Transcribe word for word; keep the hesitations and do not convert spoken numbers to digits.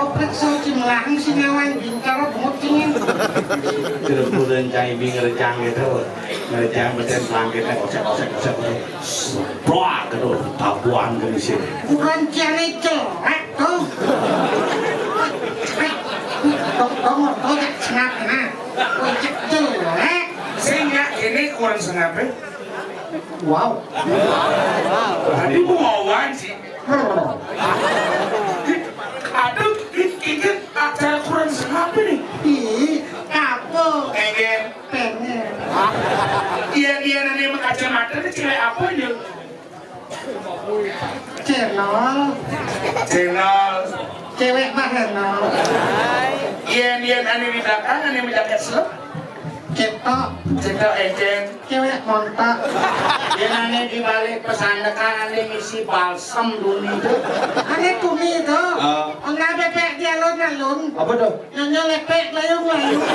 Preksa cimlang sing ngawan bintara bengok cingin. Jero bulan cai bi ngerejang gitu. Ngerejang beten pelangkit, osek, osek, osek, osek. Wah, gitu, tabuan ke sini. Kurang ciane jelek tuh. Dong, dong, dong, sengap kena. Wah, cek jelek. Sing ya, ini kurang sengap, eh. Wow. Tapi mau wawan sih. Aduh, ini, ini acara kurang sengap nih. Ih, apa? Enggak. Pengen. Iya, iya, nanti sama kacamata nih cewek apa nih? Cendol. Cendol. Cewek mah cendol. Iya, iya, nanti di belakang, nanti menjaga selep. Cetok. Cetok, ejen. Cewek montok. Iya, nanti di balik pesandekan, nanti ngisi balsem dulu itu. Ane tuni itu. Oh. Enggak bebek dia alun-alun. Apa tuh? Nyonya lepek layung-layung.